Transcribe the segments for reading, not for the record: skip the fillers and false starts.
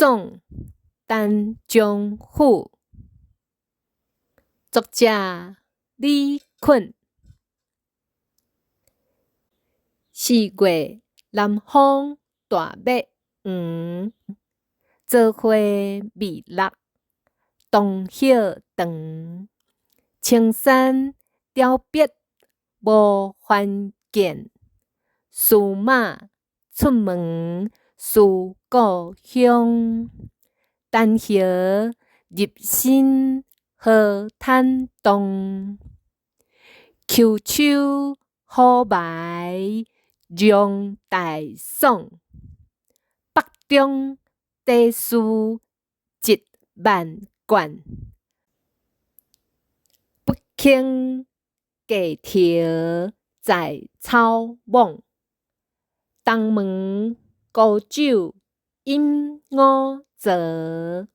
宋陈仲甫，作者李困。4月南風大麥黃，桃花未落，桐葉長。青山凋碧無還見，司馬出門思故鄉。丹葉入心何坦蕩，虬秋虎埋容大爽。腹中底事一萬貫，不肯低頭在草莽。東門沽酒飲五濁，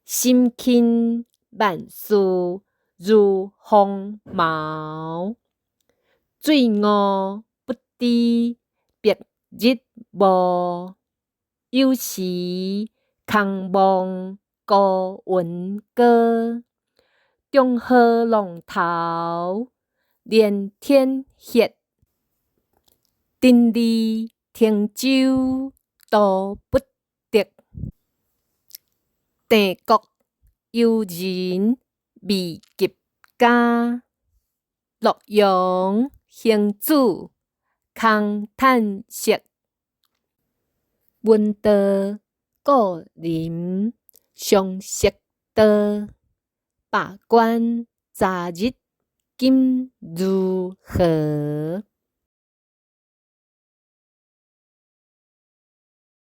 心輕萬事如鳳毛。醉臥不知白日暮，有時空望孤雲高。中和浪頭連天血，陳李停舟渡不得。鄭國悠人未及家，洛陽行子空嘆息。聞道故人相惜多，罷官昨日今如何？